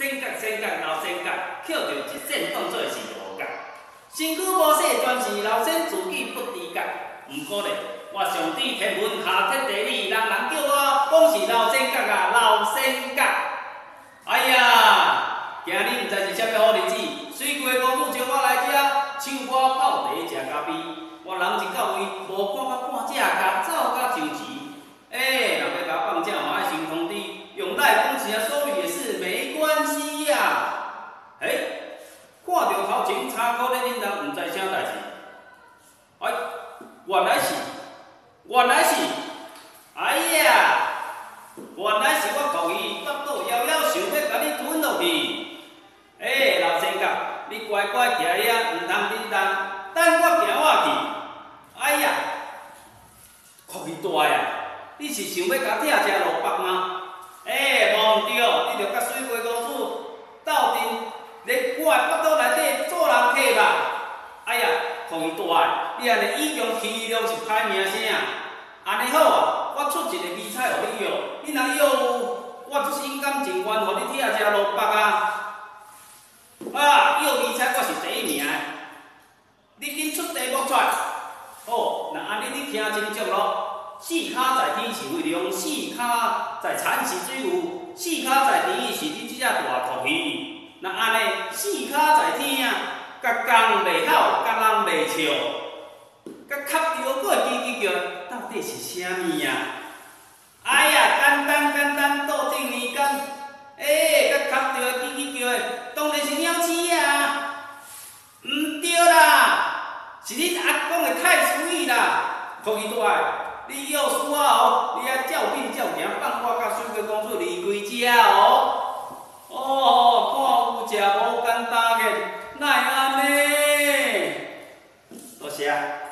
仙角仙角老仙角，捡著一仙當做是五角。身軀無細，全是老仙自己不知覺。毋過咧，我上知天文下徹地理，人人叫我講是老仙角啊，老仙角。哎呀，今日毋知是啥物好日子，水雞公主招我來遮唱歌泡茶食咖啡。我人一到位，無看到半隻鴨走甲上遲。欸，人欲共我放鳥嘛愛先通知，用賴講一聲 sorry 也是沒關係呀。欸，看著頭前柴箍咧叮當，毋知啥代誌。哎，原來是，原來是，哎呀，原來是我鵠魚腹肚枵枵，想欲共你吞落去。欸，老仙角，你乖乖徛遐，毋通振動，等我行我去。哎呀，鵠魚大啊！你是想欲共拆食落腹嗎？欸，無毋對，你著佮水雞公主鬥陣，咧我的腹肚內底做人客吧。哎呀，鵠魚大，你按呢以強欺弱是歹名聲。按呢好啊，我出一个迷彩予你約，你若約有，我就心甘情願予你拆食落腹啊！啊，約迷彩我是第一名的，你緊出題目出來。好，若按呢你聽清楚囉。四跤在天是飛龍，四跤在田是水牛，四跤在甜是你這隻大鵠魚。若按呢，四跤在天啊，共公袂吼，共人袂笑，共磕著閣會吱吱叫，到底是啥物啊？哎呀，簡單簡單，倒轉年間，欸，共磕著會吱吱叫的，當然是鳥鼠啊！毋對啦，是恁阿公的太師椅啦，鵠魚大。你約輸啊哦，你愛照變照行，放我佮水雞公主離開遮哦。哦，看有食無簡單嘅，哪會按呢？多謝。